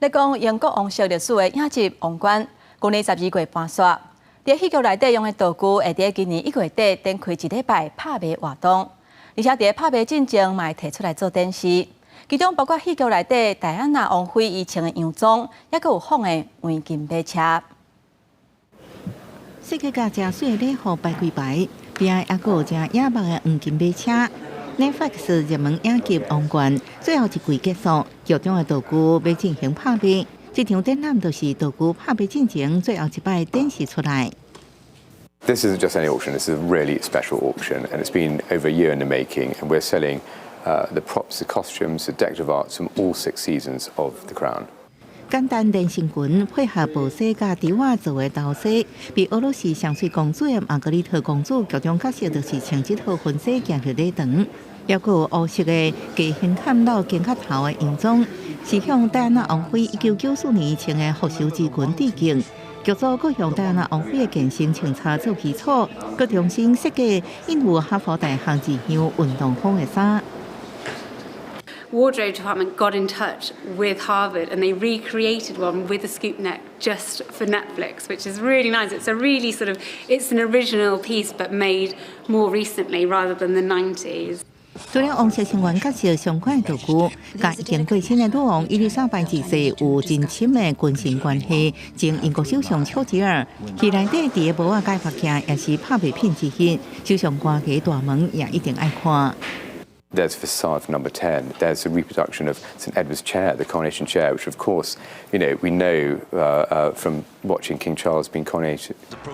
咧講英國王室歷史的影集《王冠》，舊年12月搬煞。佇戲劇內底用的道具，會佇今年1月底展開一禮拜拍賣活動，而且佇拍賣進前嘛會提出來做展示。其中包括戲劇內底戴安娜王妃伊穿的洋裝，抑閣有仿的黃金馬車。設計甲誠媠的禮服擺幾排，邊仔抑閣有誠野目的黃金馬車。Netflix 熱門影集《王冠》最後一季結束，劇中的道具欲進行拍賣。這場展覽就是道具拍賣進前最後一擺展示出來。 This isn't just any auction, this is a really special auction, and it's been over a year in the making, and we're selling the props, the costumes, the decorative arts from all six seasons of The Crown. 簡單連身裙配合薄紗佮織仔做的頭紗，被俄羅斯上媠公主的瑪格麗特公主劇中角色就是穿這套婚紗行入禮堂。抑閣有烏色的加胸坎到肩胛頭的洋裝，是向戴安娜王妃1994年穿的復仇之裙致敬。劇組閣用戴安娜王妃的健身穿插做基礎，閣重新設計印有哈佛大學字樣運動風的衫。 Wardrobe department got in touch with Harvard and they recreated one with a scoop neck just for Netflix, which is really nice. It's a really sort of, it's an original piece but made more recently rather than the 90s. 除了王室成員角色相關的道具，佮已經過身的女王伊麗莎白二世有真親的君臣關係，前英國首相丘吉爾戲內底佇个帽仔佮髮夾也是拍賣品之一，首相官邸大門也一定愛看。 There's a facade for number 10. There's a reproduction of St Edward's chair, the coronation chair, which of course, we know from watching King Charles being coronated.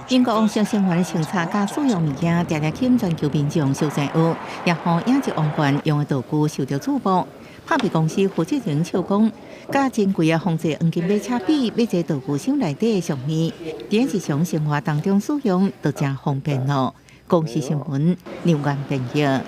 英國王室成員的穿插佮使用物件，定定吸引全球民眾相讚學，也予影集王冠用的道具受到矚目。拍賣公司負責人笑講，佮珍貴的仿製黃金馬車比，買這道具箱內底的上面，佇日常生活當中使用都誠方便囉。公視新聞劉元編譯。